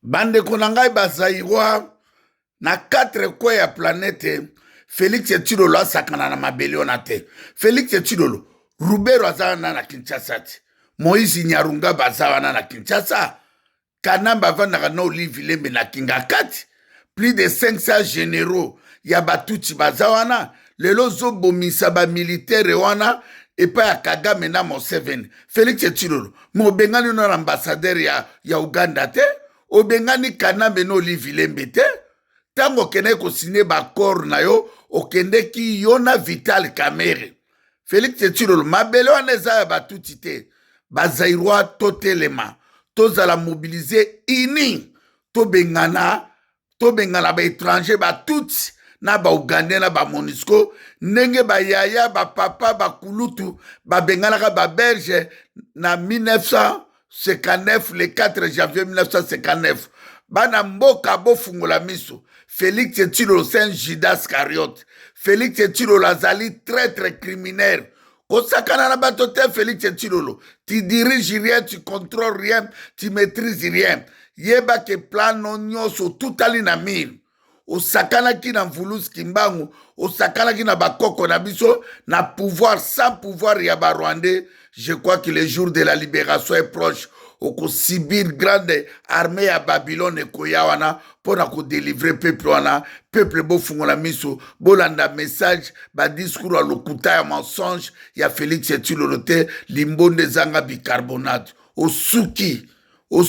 Bandeko na ngai ba Zaïrois na quatre coins ya planète, Felix Tshilolo asakana na mabele wana te. Felix Tshilolo, Rubero aza wana na Kinshasa te. Moïse Nyarunga baza wana na Kinshasa. Kanambe avandaka na Olive Lembe na Kingakati. Plus de 500 généraux ya Batutsi baza wana. Lelo ozobomisa ba militaire wana epai ya Kagame na Museveni. Felix Tshilolo, me obengani no na ambassadeur ya Uganda te, obengani Kanambe na Olive Lembe te. Ntango okendaki kosigne baaccord na yo, okendeki yo na Vital Kamerhe. Felix Tshilolo, mabele wana eza ya Batutsi te. Bazaïrois totelema, tozala mobilise uni, tobengana baétranger Batutsi na baugandais na bamonusco, ndenge bayaya, bapapa, bakulutu babenganaka babelge na 1959, le 4 janvier 1959. Bana mboka, bofungola miso. Félix Tshilolo, c'est un Judas Iscariote. Félix Tshilolo azali traître, criminel. Kosakana na bato te. Félix Tshilolo, tu diriges rien, tu contrôles rien, tu maîtrises rien. Yeba ke plano nyonso tutali na mire. Osakanaki na Mvuluzi Kimbangu, osakanaki na bakoko na biso na pouvoir sans pouvoir ya barwandais. Je crois que le jour de la libération est proche. Okosubir grande armée ya Babylone ekoya wana mpo na kodélivrer peuple wana. Peuple, bofungola miso, bolanda message, badiscours ya lokuta, ya mensonge ya Félix Tshilolo te. Limbondo ezanga bicarbonate, osuki.